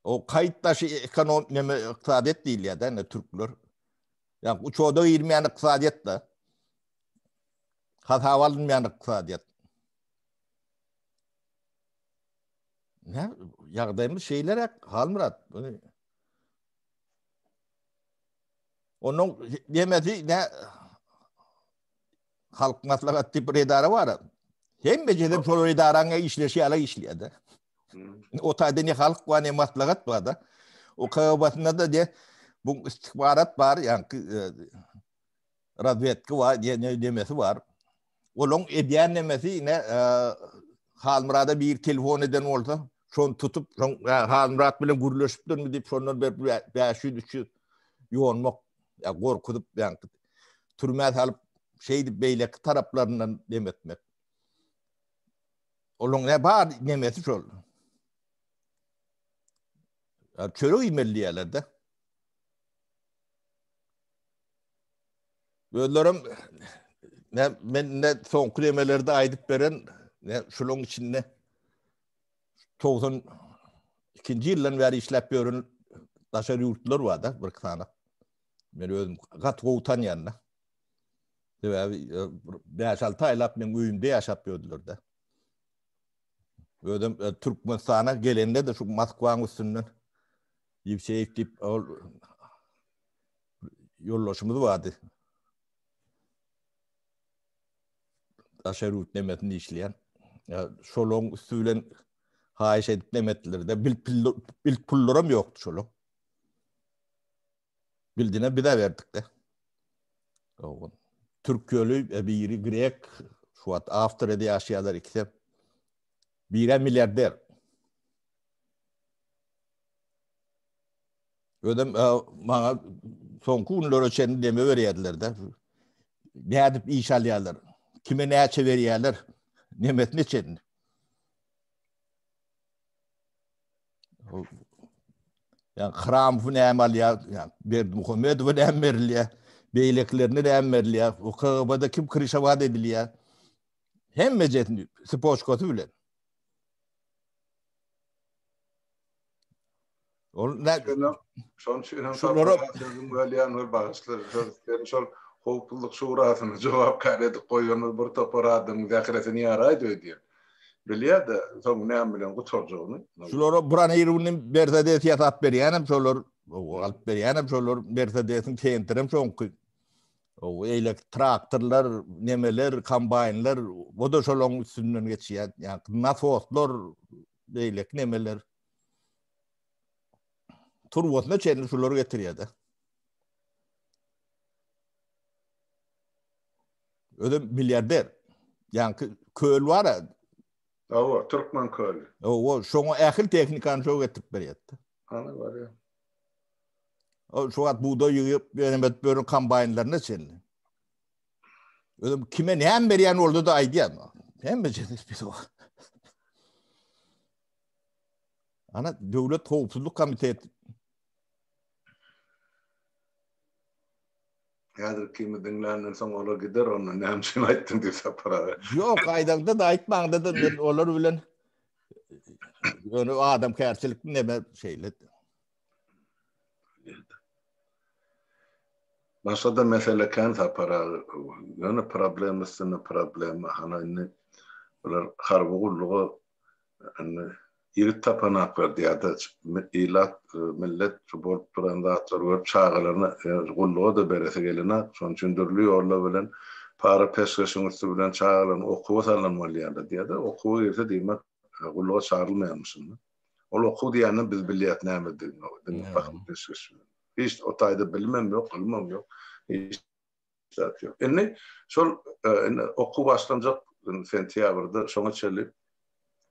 O kaýt daşy ekonom neme ykdysadyýet diýilýär da, ine türkler. Ýa uçoda girmeýän ykdysadyýet da. Hasaba alynmaýan ykdysadyýet. Ne ýagdaýymyz şeýleräk Halmyrat. Onuň demesi ne halk maslahat diýip bir edara bar. Hemme jedem şol edaraň işleşi ýaly işleýär-de. O taýda ne halk bar, ne maslahat bar da. O KGB-sinde de de bu istihbarat bar, ýa-ni e, razwedka bar, ne demesi bar. Olaň edýän nemesi ne e, Halmyrada bir telefon eden bolsa, şony tutup, şoň e, Halmyrat bilen gürleşipdirmi diýip, şondan berip 500-300 ýonmak, ýa gorkuzyp, ýa türmä salyp, şeýdip beýleki taraplaryndan dem etmek. Olaň ne bar nemesi şol. Ya çörek iýmeli diýerler-de. Özlerim ne men ne soňky demelerde aýdyp beren ne şulaň içinde 92-nji ýyldan bäri işläp ýören daşary ýurtlar bar da bir sany. Men özüm gaty gowy tanýan da. Sebäbi 5-6 aýlap men öýümde ýaşap ýördüler de. Özüm e, Türkmenistana gelende de şu Moskwaň üstünden Ýewseýew diýip ol ýoldaşymyz bardy. Daşary ýurt nemesinde işleýän. Şolaryň üsti bilen haýyş edip nemetdiler-de. Bil pullaram ýokdy şolaryň. Bildine bize berdik-de. Türkiýeli e, biri grek, şu wagt Awstriýada ýaşaýarlar ikisi. Biri milliarder. Özem e, maňa soňky günlere çenli deme berýärdiler-de. Nädip iş alýarlar? Kime näçe berýärler? Nemesine çenli. Ýa Hramowy näme alýar? Ýa Berdimuhamedowa näme berilýär? Beýlekilerine näme berilýär? O KGB-da kim krişawat edilýär? Hemmejesini sipoçkasy bilen. Ol ne? Şonuň üçin hem şolara sözüm bölýän we bagyşla sen şol howpsuzlyk şurasyny jogapkär edip goýanyz bir topar adamyň zähresini ýaraýdy öýdýän. Bilýär-de soň näme bilen gutarjagyny. Şulara bronirowny Mercedes ýasap berýänem şolar, alyp berýänem şolar, Mercedesiň sentrem şoňky. O eýleki traktorlar, nemeler, kombaýnlar, o-da şolaryň üstünden geçýär. Ýa nasoslar, beýleki nemeler. Turbasyna çenli şular getirýär-de. Özem milliarder. Ýaňky köl bar-a. Hawa, Türkmen köli. Hawa, şoňa ähli tehnikany şo getirip berýär-de. Ana barýar. O şu wagt bugdaý ýygyp, ýöne edip ýören kombaýnlaryna çenli. Özüm kime näme berýän boldy da aýdýan. Hemme biz Ana Döwlet Howpsuzlyk Komiteti Häzir kimi diňländen soň olar gider onda näme üçin aýtdyň diýip Sapar aga. Ýok, aýdaňda da aýtmaňda da men olar bilen ýöne adamkärçilik neme şeýle. Başga-da mesele kän Sapar aga. Ýöne problem üstüne problem. Hana indi bular harby gulluga indi ýigit tapanaklar diýýär-de, ilat, millet şu bolup duran zatlary görüp çagalaryny gulluga-da beresi gelenok. Şonuň üçin dürli ýollar bilen para-peşgeşiň üsti bilen çagalaryny okuwa salan bolýarlar diýýär-de. Okuwa girse diýmek gulluga çagyrylmaýarmyşyn-da. Ol okuw diýenden biz bilýäs nämedigini, diňe para-peşgeş bilen. Hiç o taýda bilimem ýok, ylmam ýok. Hiç zat ýok. Indi şol e, indi okuw başlanjak sentýabrda şoňa çenli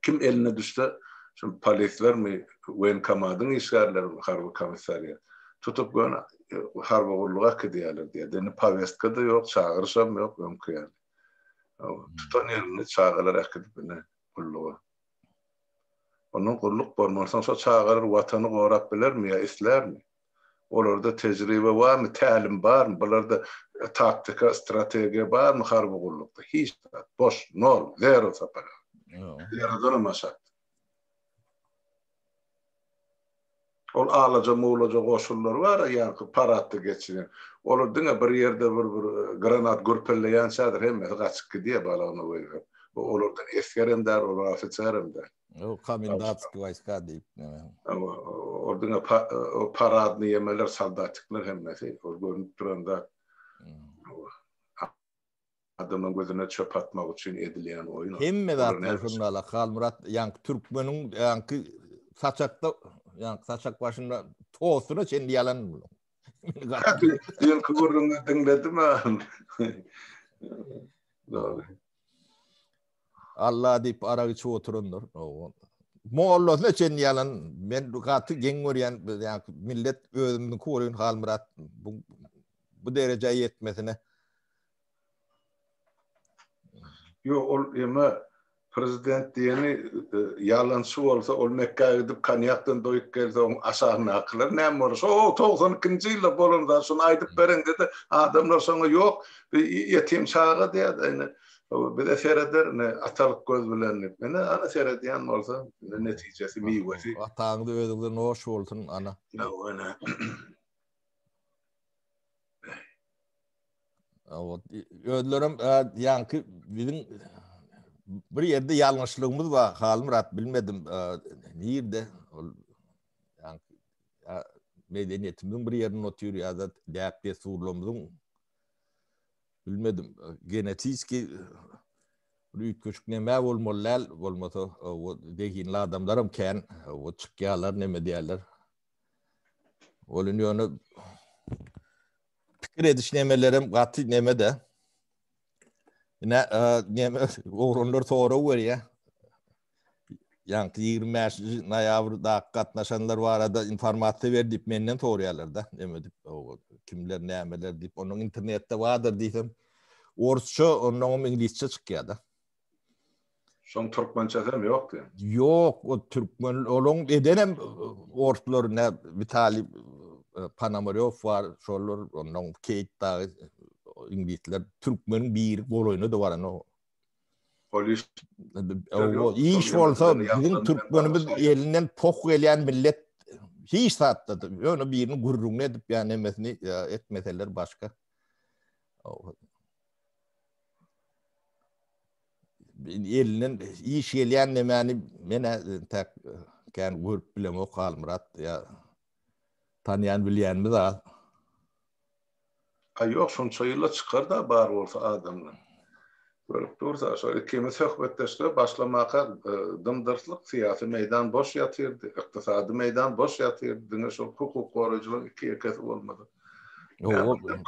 kim eline düşse şu polislermi, woýenkomadyň işgärlerimi, harby komissariat tutup göni e, harby gulluga äkidýärler diýýär. Indi powestka-da ýok, çagyryşam ýok öňki ýaly. Tutan ýerinde çagalar äkidip indi gulluga. Ondan gulluk bolmaz. Soň şo çagalar watany gorap bilermi ýa islärmi? Olarda tejribe barmy, tälim barmy? Bularda taktika, strategiýa barmy harby gullukda? Hiç zat. Boş, nol, zero Sapar aga. Zerodanam aşak. Ol alaja-mulaja goşunlar bar-a, ýaňky paradda geçirýän. Olar diňe bir ýerde bir bir granat gürpelleýänçädir hemmesi gaçyp gidýär balagyna goýberip. Olardan esgerem däl, olar ofiserem däl. Ýok, komendantskiý waýska diýip. Ol diňe paradnyý ýemeler, soldatikler hemmesi, ol görnüp duran zat. Adamyň gözüne çöp atmak üçin edilýän oýun. Hemme zatlar şunda Halmyrat ýaňky türkmeniň ýaňky saçakda ýaňky saçak başynda tostuna çenli ýalan bu. Düýnki gürrüňi diňledim ha. Dogry. Allah diýip arak içip oturandyr. Mollasyna çenli ýalan. Men gaty geň görýän ýaňky millet özümiziňki bolýan Halmyrat bu bu derejä ýetmesine. Ýok, ol eme prezident diýeni ýalançy bolsa, ol Mekgä gidip konýakdan doýup gelse, oň aşagyndakylar näme bolar? Şo 92-nji ýylda bolan zat, şony aýdyp bereňde-de adamlar şoňa ýok, bir ýetim çaga diýýär-de, ine, bize sereder, ine, atalyk göz bilen diýip. Ine, ana seredýän bolsa, ine netijesi, miwesi. Ataňyz özüňize noş bolsun, ana. Hawa, ine. Özlerem ýaňky biziň bir ýerde ýalňyşlygymyz bar, Halmyrat bilmedim, nirde ol ýaňky medeniýetimiziň bir ýerinde otyr ýa-da däp-dessurlarymyzyň bilmedim, genetiski bir üýtgeşik neme bolmaly däl, bolmasa zehinli adamlaram kän çykýarlar, neme diýýärler. Ol ýöne pikir ediş nemelerem gaty neme-de. Ine, neme oglanlar sorag berýär. Ýaňky 25-nji noýabrda gatnaşanlar barada informasiýa ber diýip menden soraýarlar-da. Neme diýip, kimler, nämeler diýip, onuň internetde bardyr diýsem, orsça, onnoňam iňlisçe çykýar-da. Şoň türkmençesi hem ýok diýen. Ýok, o türkmen olaň edenem orslar ne Witaliý Ponomarýow bar, şolar ondan Keýt dagy iňlisler türkmeniň biri golaýyna-da baranok. Ol iş iş bolsa biziň türkmenimiz elinden poh gelýän millet hiç zatda ýöne biriniň gürrüňini edip ýa nemesini etmeseler başga. Elinden iş gelýän nemäni men entäk kän görüp bilemok Halmyrat ýa tanýan bilýänimiz az. A ýok şunça ýylda çykar-da bar bolsa adamlar. Görüp dursa şol ikimiz söhbetdeşlige başlamaka dym-dyrslyk syýasy meýdan boş ýatyrdy, ykdysady meýdan boş ýatyrdy diňe şol hukuk goraýjylaryň iki-ýekesi bolmasa.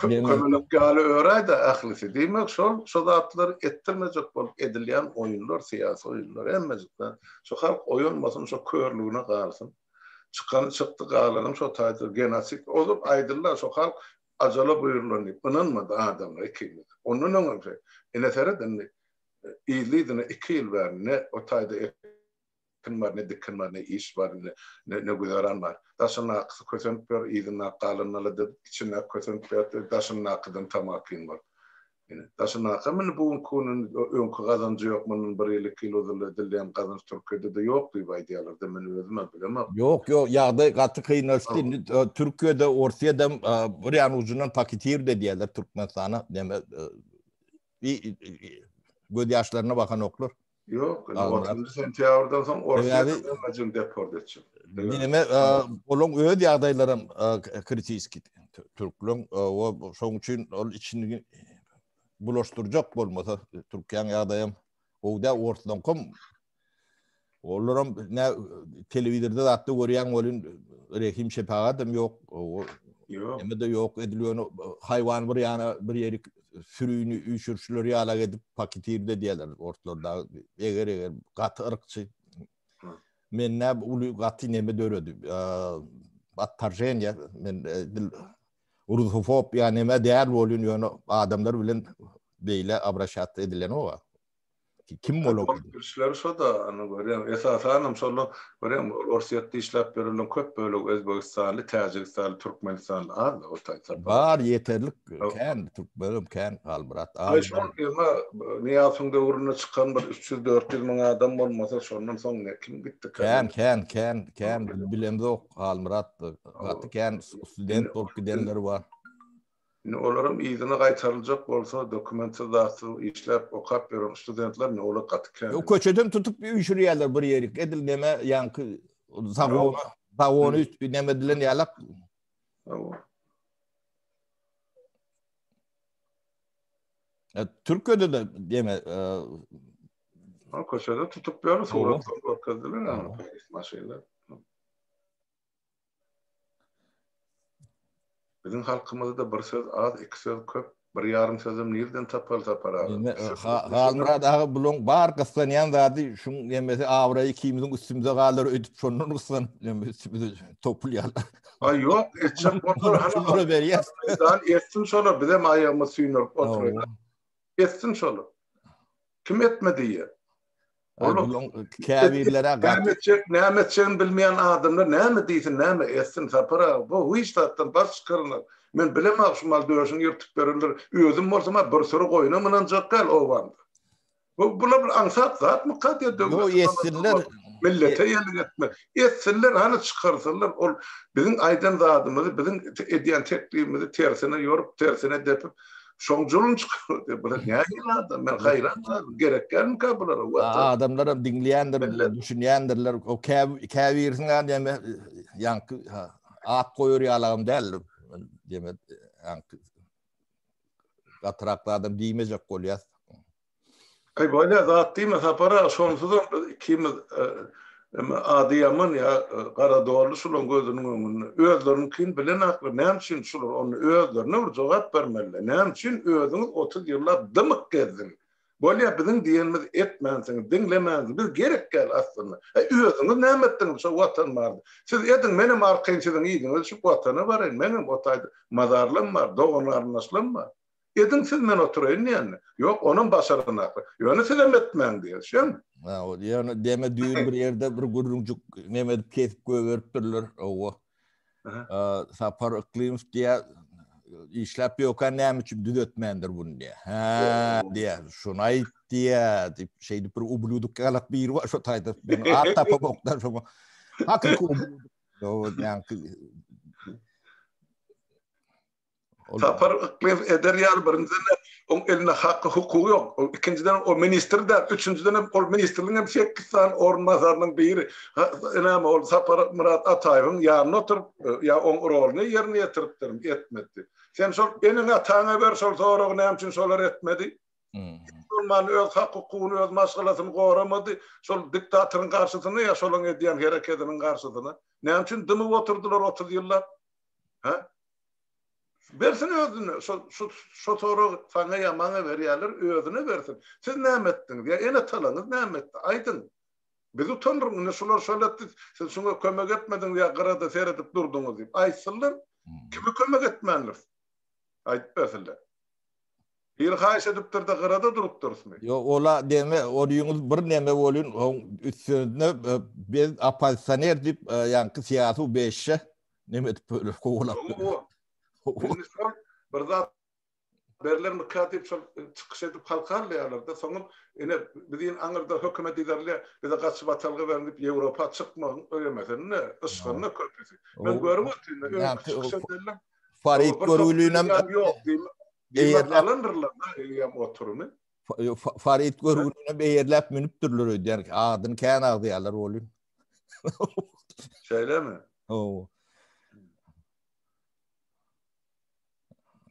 Kömelek ýaly öräýdä ählisi. Diýmek, şol şo zatlary etdirmejek bolup edilýän oýunlar, syýasy oýunlar hemmejik zat. Şu halk oýanmasyn, şo körlügine galsyn. Çykany çykdy, galanam şo taýda genosid. Ozal aýdyldy, şo halk ajala buýrulan diýip, ynanmady adamlar ikimiz. Ondan öňem şeý. Ine seret indi, yzly-yzyna iki ýyl bäri ne o taýda Ekin bar, ne dikin bar, ne iş bar, ne ne güzeran bar. Daşyndakysy kösenip ýör, yzyndaky galanyny-da içindäki kösenip ýör, daşyndakydan tamakin bolup. Ine, daşyndakam indi bu günki gün indi öňki gazanjy ýok, mundan bir ýyl, iki ýyl ozal edilýän gazanç Türkiýede-de ýok diýip aýdýarlar-da, men özüm-ä bilemok. Ýok, ýok, ýagdaý gaty kynlaşdy. Indi Türkiýede, Orsýedem bir ýan ujundan paketirdi edýärler Türkmenistana, neme, gözýaşlaryna bakanoklar. Ýok, indi 30 sentýabrdan soň Orsýet hemmejigini deport etjek. Neme, olaň öz ýagdaýlaram kritiski türkleň, o şoň üçin ol içini bulaşdyrjak bolmasa, Türkiýäň ýagdaýam gowy däl, orslaňkam olaram nä telewizorda zatda görýäň welin rehim şepagadam ýok. Ýok. Neme-de ýok, edil ýöne haýwan bir ýana bir ýeri sürüni üýşürişleri ýalak edip paketirde diýerler orslar da eger eger gaty yrkçy. Men nä uly gaty neme döredi. Ottorženiýa men edil rusofob ýa neme däl bolýan ýöne adamlar bilen beýle obraşat edilenok. Kim bolar? Bolup bilişleri şo-da, ana görýäň. Esasanam şolar, görýäňmi, Orsýetde işläp ýörenleriň köp bölegi özbegistanly, täjigistanly, türkmenistanly az-da o taýda. Bar, ýeterlik kän, türkmenem kän, Halmyrat. Aý, şol ýöne Nyýazowyň döwründe çykan bir 300-400 müň adam bolmasa, şondan soň ne, kim gitdi? Kän, kän, kän, kän, bilemzok, Halmyrat. Gaty kän student bolup gidenler bar. Indi olaram yzyna gaýtaryljak bolsa, dokumentsiz zatsyz işläp, okap ýören studentler indi olar gaty kän. Ýok, köçeden tutup üýşürýärler bir ýerik. Edil neme ýaňky zagona, zagony neme edilen ýalak. Hawa. Türkiýede-de deme Ha, köçede tutup ýör, suratlar görkezdiler, polis maşynlar. Biziň halkymyzda bir söz az, iki söz köp, bir ýarym sözem nirden tapaly Sapar aga? Halmyrat aga bulaň bar gyssanýan zady şuň nemesi abraýy ikimiziň üstümize galar öýdüp şondan gyssanyp neme üstümize topulýarlar. Aý ýok, etjek bolsalar hany şolara berýäs. Etsin şolar, bizem aýagymyz süýnürip oturaýyk. Etsin şolar. Kim etme diýýär? Olar käbirlere näme etjek, näme etjegini bilmeýän adamlar näme diýsin, näme etsin Sapar aga, bu hiç zatdan baş çykarynok. Men bilemok şu mal döşüni ýyrtyp bererler. Özüm bolsam-a bir süri goýuna mynanjak däl obamda. Bu bular bir aňsat zatmyka diýip döwlet. Ýok etsinler. Millete ýelik etmek. Etsinler, hany çykarsynlar. Ol biziň aýdan zadymyzy, biziň edýän teklibimizi tersine ýorup, tersine depip, Şoň julun çykardy. Bular nähili adam? Men haýran galdym. Gerek dälmikä bulara? Adamlar hem diňleýändir, düşünýändirler. O käbirisiniň ha näme ýaňky at goýar ýalagam däl. Diýmek, ýaňky gatyrak zadam diýmejek bolýas. Aý bolýa zat diýme Sapar aga şonsuzam biz ikimiz eme ady ýaman ýa gara dolly şulaň gözüniň öňünde özleriniňkini bilenaklar näme üçin şular onda özlerine bir jogap bermeliler näme üçin özüňiz 30 ýyllap dymyk gezdiňiz bolýa biziň diýenimizi etmänsiňiz diňlemänsiňiz biz gerek däl aslynda e özüňiz näme etdiňiz şo watan bardy siz ediň menem arkaýyn siziň yzyňyza düşüp watana baraýyn meňem o taýda mazarlam bar dogan garyndaşlam bar Ediň siz men oturaýyn diýende. Ýok, onam başaranaklar. Ýöne sizem etmäň diýýär. Düşýäňmi? Ha, ýöne deme düýn bir ýerde bir gürrüňjik neme edip kesip goýberipdirler. Owa. Sapar Yklymow diýýär, işläp ýoka näme üçin düzetmändir buny diýýär. Hä, diýýär, şuny aýt diýýär diýip, şeýdip bir ubluduk ýalak biri bar şo taýda. Men at tapamokdan şoňa. Hakyky ubluduk. Owa, ýaňky Sapar Yklymow eder ýaly birinjiden oň elinde haky hukugy ýok. Ol ikinjiden o ministr däl, üçünjiden hem ol ministrligiň hem 8 sany orunbasarynyň biri. Näme ol Sapar Myrat Ataýewiň ýanynda oturyp, ýa oň roluny ýerine ýetiripdirmi, etmedi. Sen şol eneňe ataňa ber şol soragy näme üçin şolar etmedi? Hiç bolmanda öz hak hukugyny, öz maşgalasyny goramady. Şol diktatoryň garşysyna ýa şolaň edýän herekediniň garşysyna. Näme üçin dymyp oturdylar 30 ýyllap? Hä? Bersin özüne, şo şu şo soragy saňa ýa maňa berýärler, özüne bersin. Siz näme etdiňiz? Ýa ene-atalaryňyz näme etdi? Aýdyň. Biz utanyryn, indi şular şol etdi, siz şuňa kömek etmediňiz ýa gyrada seredip durduňyz diýip. Aýtsynlar. Kime kömek etmändiris? Aýdyp bersinler. Biri haýyş edipdir-de gyrada durupdyrysmy? Ýok, ola deme, olyňyz bir neme bolyn, oň üstünde biz oppozisioner diýip, ýaňky syýasy beşşe neme edip böyle kowalap. Indi şol bir zat berlermikä diýip şol çykyş edip halka alýarlar-da, soňam ine biziň aňyrda hökümet yzarlaýar, bize gaçyp atalga beriň diýip Ýewropa çykmagyň öýemesinde, yşgynda köpüsi. Men görüp otyryn, öňki çykyş edenler Farid Görgülinem ýok diýmek. Diýmek alandyrlar-da eýýäm oturymy. Farid Görgülinem eýerläp münüpdirler öýdýän. Adyny kän agzaýarlar welin. Şeýlemi? Hawa.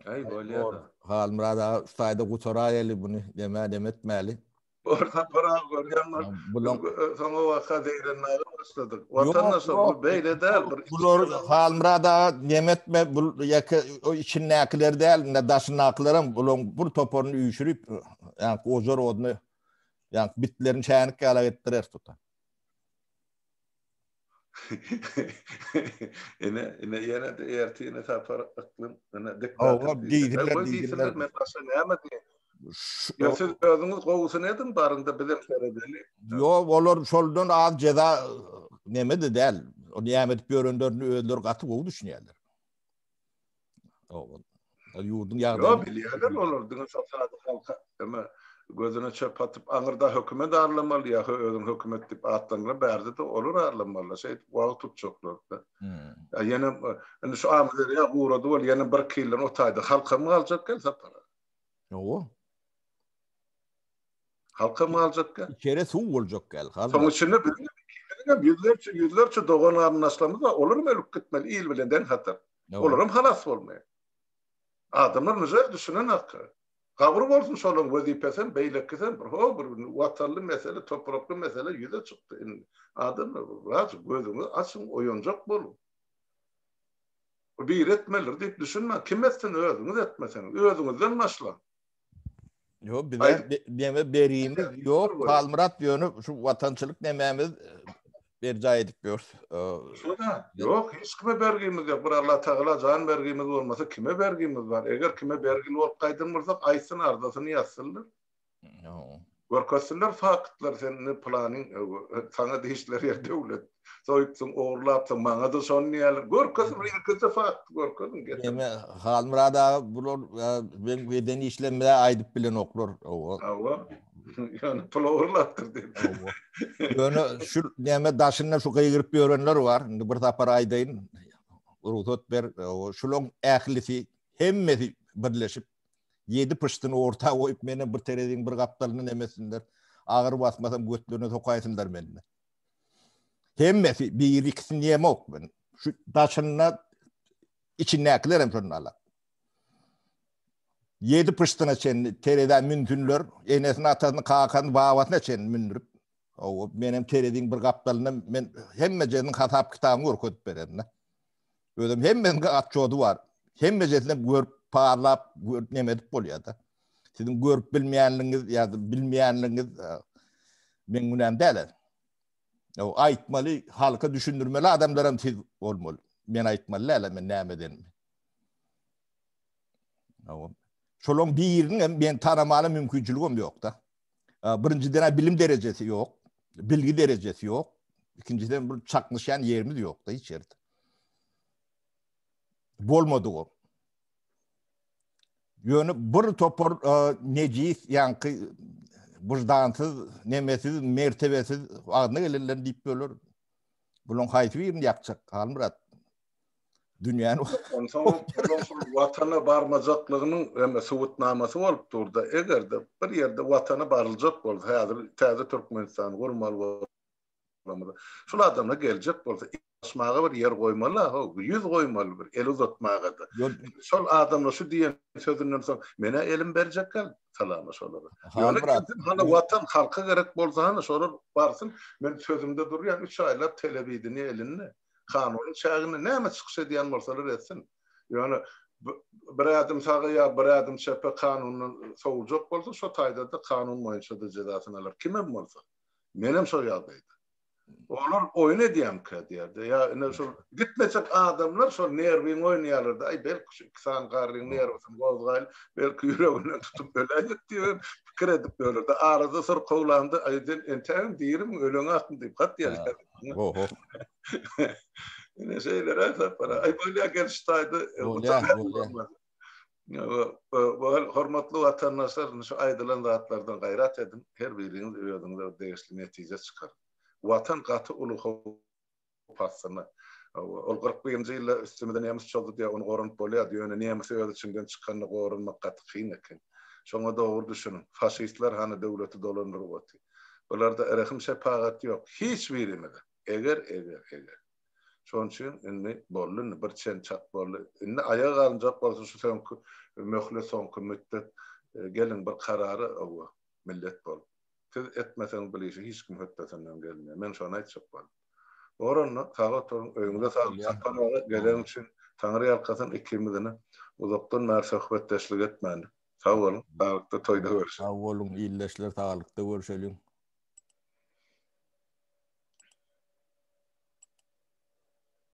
Aý bolýar. Halmyrat aga şu taýda gutaraýaly buny, demä dem etmäli. Bor Sapar aga görýäňmi? Bulan soňa waka zeýrenmäge başladyk. Watandaşlar bu beýle däl bir. Bular Halmyrat aga nem etme bu ýeke o içindäkiler däl, indi daşyndakylaram bulaň bir toparyny üýşürip, ýaňky ojar oduny, ýaňky bitlerini çäýnek ýalak etdirer tuta. Ine, ine ýene de ertine Sapar yklym, ine diktator. Diýsinler, diýsinler, men başga näme diýeýin? Ýa siz özüňiz gowusyny ediň baryňda bizem seredeli. Ýok, olar şoldan az jeza neme-de däl. O näme edip ýörenlerini özleri gaty gowy düşünýärler. Ýurduň ýagdaýyny. Ýok, bilýärler olar diňe şol sada halka eme gözüne çöp atyp aňyrda hökümet arlamaly ýa özüň hökümet diýip atlandyran bärde-de olar arlamaly. Şeýdip wagt tutjaklar-da. Ýa ýene indi şu Amyderýa gurady bol ýene birki ýyldan o taýda halkam galjak gel Sapar aga. Hawa. Halkam galjak gel. Içere suw boljak gel. Soň içinde biziň hem ýüzlerçe ýüzlerçe dogan garyndaşlarymyz bar, olar hem ölüp gitmeli il bilen deň hatar. Olar hem halas bolmaýar. Adamlar müjer düşünen hakka. Gabyr bolsun şolaň wezipesem beýlekisem bir ho bir watanly mesele toprakly mesele ýüze çykdy indi. Adamlar biraz gözüňizi açyň oýanjak boluň. Bu biri etmelidir diýip düşünmäň. Kim etsin özüňiz etmeseňiz. Özüňizden başlaň. Ýok bize neme bergimiz ýok Halmyrat ýöne şu watançylyk nemämiz berjaý edip ýörüs. Şoda ýok hiç kime bergimiz ýok. Bir Allah Tagala jan bergimiz bolmasa kime bergimiz bar? Eger kime bergili bolup gaýdan bolsak aýtsyn arzasyny ýazsynlar. Görkezsinler faktlar sen indi pylanyň saňa degişli ýer döwlet soýupsyň ogurlapsyň maňa-da şony diýýärler. Görkezin bir ýeke fakt görkeziň getir. Eme Halmyrat aga bular meň eden işlerimi aýdyp bilenoklar. Hawa. Ýöne pul ogurlapdyr diýip. Hawa. Ýöne şu näme daşynda şu gygyryp ýörenler bar. Indi bir sapar aýdaýyn. Rugsat ber. Şulaň ählisi hemmesi birleşip Ýedi pyşdyny orta goýup menem bir tereziň bir gapdalyna nemetsinler. Agyr basmasam götlerine sokaýsynlar meni. Hemmesi biri ikisini diýemok men. Şu daşynda içindäkiler hem şonda ala. Ýedi pyşdyna çenli terezä münsünler, enesini, atasyny, kakasyny, babasyna çenli mündürip, o menem tereziň bir gapdalynda men hemmejesiniň hasap kitabyny görkezip bererin. Özem hemmesiniň atçody bar. Hemmejesini görüp, parlap, görüp neme edip bolýar-da. Siziň görüp bilmeýänligiňiz ýa-da bilmeýänligiňiz e, meň günäm däl. O aýtmaly, halka düşündirmeli adamlaram siz bolmaly. Men aýtmaly däl, men näme edenimi. Şolaryň biriniň hem men tanamana mümkinçiligim ýok-da. Birinjiden bilim derejesi ýok, bilgi derejesi ýok. Ikinjiden bir çaknyşýan ýerimiz ýok-da hiç ýerde. Bolmady o. Ýöne bir topar nejis, ýaňky wyždansyz, nemesiz, mertebesiz agzyna gelenlerini diýip böler. Bularyň haýsy birini ýakjak, Halmyrat? Dünýäni Onsoň onuň şol watana barmajaklygynyň hem subutnamasy bolup dur-da, eger-de bir ýerde watana baryljak bolsa, häzir täze Türkmenistany gurmaly bolamyzda, şol adamlar geljek bolsa, ýaşmaga bir ýer goýmaly-a, how, ýüz goýmaly bir, el uzatmaga-da. Şol adamlar şu diýen sözünden soň, men-ä elim berjek däl salama şolara. Ýöne kimsin, hany watan halka gerek bolsa, hany şolar barsyn, men sözümde durýan, üç aýlap telewideniýe elinde. Kanunyň çäginde näme çykyş edýän bolsalar etsin. Ýöne bir ädim saga ýa bir ädim çepe kanundan sowuljak bolsa, şo taýda-da kanun boýunça-da jezasyny alar. Kimem bolsa. Menem şo ýagdaýda. Olar oýun edýämkä diýýärdi. Ýa ine şol gitmejek adamlar şol nerwiňi oýnaýarlar-da, aý belki şu iki sany garryň nerwisini gozgaýly, belki ýüreginden tutup öläýjek diýip pikir edip ýörler-de. Arada syrkawlanda, aý sen entägem dirimiň, öleňakmy diýip hat ýazýar. Oho. Ine şeýleräk Sapar. Aý bolýa gel şu taýda. Bolýa, bolýa. Bol, hormatly watandaşlar, indi şu aýdylan zatlardan gaýrat ediň, her biriňiz özüňize degişli netije çykaryň. Watan gaty uly howp astynda. Ol 41-nji ýylda üstümize nemis çozdy diýýär, ony goranyp bolýardy, ýöne nemisi öz içiňden çykanda goranmak gaty kyn eken. Şoňa dogry düşüniň. Faşistler hany döwleti dolandyryp otyr. Bularda rehim-şepagat ýok. Hiç birimize. Eger, eger, eger. Şonuň üçin indi boldy indi bir çen çak boldy. Indi aýaga galynjak bolsa şu soňky möhlet soňky mütdet geliň bir karara owa millet bolup. Siz etmeseňiz bul işi hiç kim hötdesinden gelmeýär. Men şony aýtjak boldum. Bor onda sag oturyň öýüňize saglyk Sapar aga geleniň üçin Taňry ýalkasyn ikimizini uzakdan bäri söhbetdeşlik etmändik. Sag boluň saglykda toýda görüşeliň. Sag boluň ildeşler saglykda görüşeliň.